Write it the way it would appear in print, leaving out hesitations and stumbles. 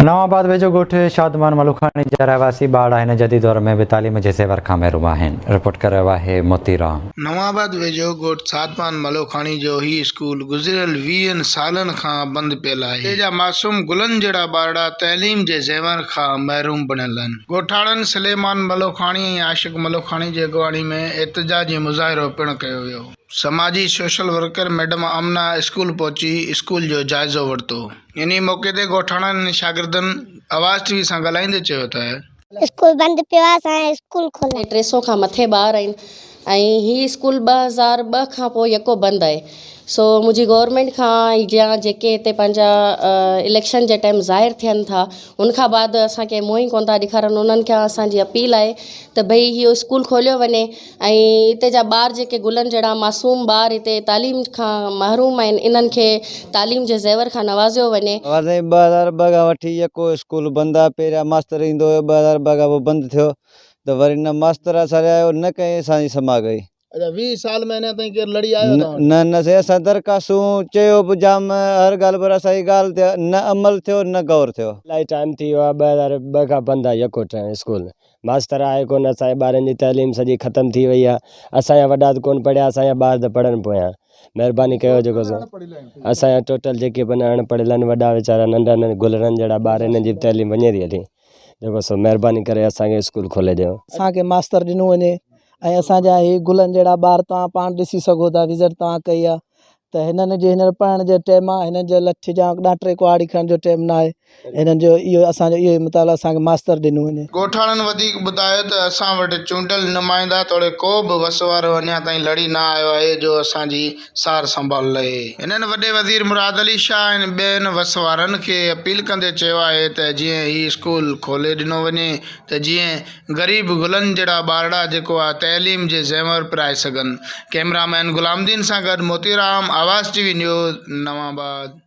نئون آباد ويجهو ڳوٺ شادمان ملوکاڻي جا رهواسي ٻارڙا هن جديد دور ۾ به تعليم جي زيور کان محروم آهن، رپورٽ ڪري رهيو آهي موتي رام. نئون آباد ويجهو ڳوٺ شادمان ملوکاڻي جو هي اسڪول گذريل ويهن سالن کان بند پيل آهي. هتي جا معصوم گلن جهڙا ٻارڙا تعليم جي زيور کان محروم بڻيل آهن. ڳوٺاڻن سليمان ملوکاڻي ۽ عاشق ملوکاڻي جي اڳواڻي ۾ احتجاجي مظاهرو پڻ ڪيو ويو. سماجي social worker madam Amna school پهچي اسڪول جو جائزو ورتو. انهي موقعي تي ڳوٺاڻن ۽ شاگردن آواز ٽي وي سان ڳالهائيندي چيو ته. اسڪول بند پيو آ اسان اسڪول کولائي. 300 کان مٿي ٻار آهن ۽ هي اسڪول 2002 کان پوء يڪو بند آهي سو منهنجي گورنمينٽ کان يا جيڪي هتي پنهنجا اليڪشن جي ٽائيم ظاهر ٿين ٿا ان کان بعد اسان کي منهن ئي ڪونه ٿا ڏيکارن انهن کان اسان جي اپيل آهي ته ڀئي اهو اسڪول کوليو وڃي ۽ هتي جا ٻار جيڪي گلن جهڙا معصوم ٻار هتي تعليم کان محروم آهن انهن کي تعليم جي زيور کان نوازيو وڃي. سائين 2002 کان وٺي يڪو اسڪول بند آ پهريان ماستر ايندو هيو 2002 کان پوء بند ٿيو ته وري نه ماستر اسان ڏي آيو نه ڪنهن اسان جي سما ڪئي. اچا 20 سال ۾ اڃا تائين ڪير لڙي آيو توهان وٽ؟ نه نه سائين اسان درخواستون چيو به جام هر ڳالهه پر اسان جي ڳالهه تي نه عمل ٿيو نه غور ٿيو. الائي ٽائيم ٿي ويو آ 2002 کان بند آ يڪو ٽائيم اسڪول ماستر آهي ڪونه اسان جي ٻارن جي تعليم سڄي ختم ٿي وئي آهي اسان جا وڏا ته ڪونه پڙهيا اسان جا ٻار ته پڙهن پويان مهرباني ڪيو جيڪو سو اسان جا ٽوٽل جيڪي به اڻ پڙهيل آهن وڏا ويچارا ننڍا ننڍا گلڙن جهڙا ٻار انهن جي به تعليم وڃي ٿي هلي جيڪو سو مهرباني ڪري اسان کي اسڪول کولي ڏيو. اسان کي ماستر ڏنو وڃي ۽ اسان جا هي گلن جهڙا ٻار توهان پاڻ ڏسي سگهو ٿا وزٽ توهان ڪئي آهي ته هنن جي هينئر پڙهڻ جو ٽيم آهي هنن جو لٺ جا ڏانٽي ڪهاڙي کڻڻ جو ٽيم ناهي هنن جو اهو اسان جو اهو ئي مطالبو اسان کي ماستر ڏنو وڃي. ڳوٺاڻن وڌيڪ ٻڌايو ته اسان وٽ چونڊيل نمائندا توڙي ڪو به وس وارو اڃا تائين لڙي نه آيو آهي جو اسان جي سار سنڀال لهي. هنن وڏي وزير مراد علي شاهه ۽ ٻين وس وارن کي اپيل ڪندي چيو آهي ته جيئن هي اسڪول کولي ڏنو وڃي ته جيئن غريب گلن جهڙا ٻارڙا جيڪو آ تعليم جي زيور پرائي سگهن. ڪئميرا مين غلام دين سان گڏ موتي رام، آواز ٽي وي نيوز، نوان آباد.